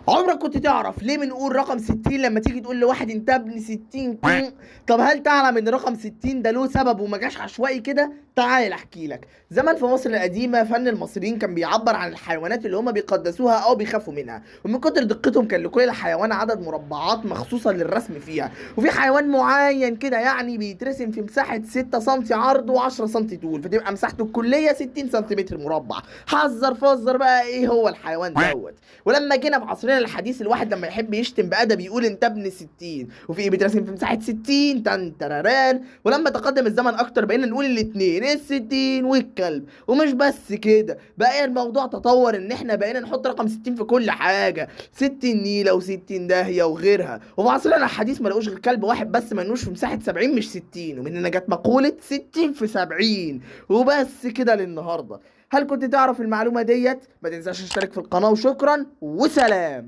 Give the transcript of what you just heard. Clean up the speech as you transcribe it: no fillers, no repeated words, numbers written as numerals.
عمرك كنت تعرف ليه بنقول رقم 60 لما تيجي تقول لواحد انت ابن 60؟ طب هل تعلم ان رقم 60 ده له سبب وما جاش عشوائي كده؟ تعال احكي لك. زمان في مصر القديمة فن المصريين كان بيعبر عن الحيوانات اللي هما بيقدسوها او بيخافوا منها، ومن كتر دقتهم كان لكل حيوان عدد مربعات مخصوصة للرسم فيها، وفي حيوان معين كده يعني بيترسم في مساحة 6 سم عرض و10 سم طول، فتبقى مساحته الكلية 60 سنتيمتر مربع. حذر فزر بقى ايه هو الحيوان دوت. ولما جينا في عصرنا الحديث الواحد لما يحب يشتم بأدب يقول انت ابن 60، وفي ايه بيترسم في مساحة 60 تن تراران. ولما تقدم الزمن اكتر بقينا نقول الاتنين، الستين والكلب. ومش بس كده بقى الموضوع تطور ان احنا بقينا نحط رقم 60 في كل حاجة، 60 نيلة و60 داهية وغيرها. وفي عصرنا الحديث ما لقوش غير كلب واحد بس منوش في مساحة 70 مش 60، ومن هنا جت مقولة 60 في 70. وبس كده للنهاردة. هل كنت تعرف المعلومة ديت؟ ما تنساش تشترك في القناة، وشكرا وسلام.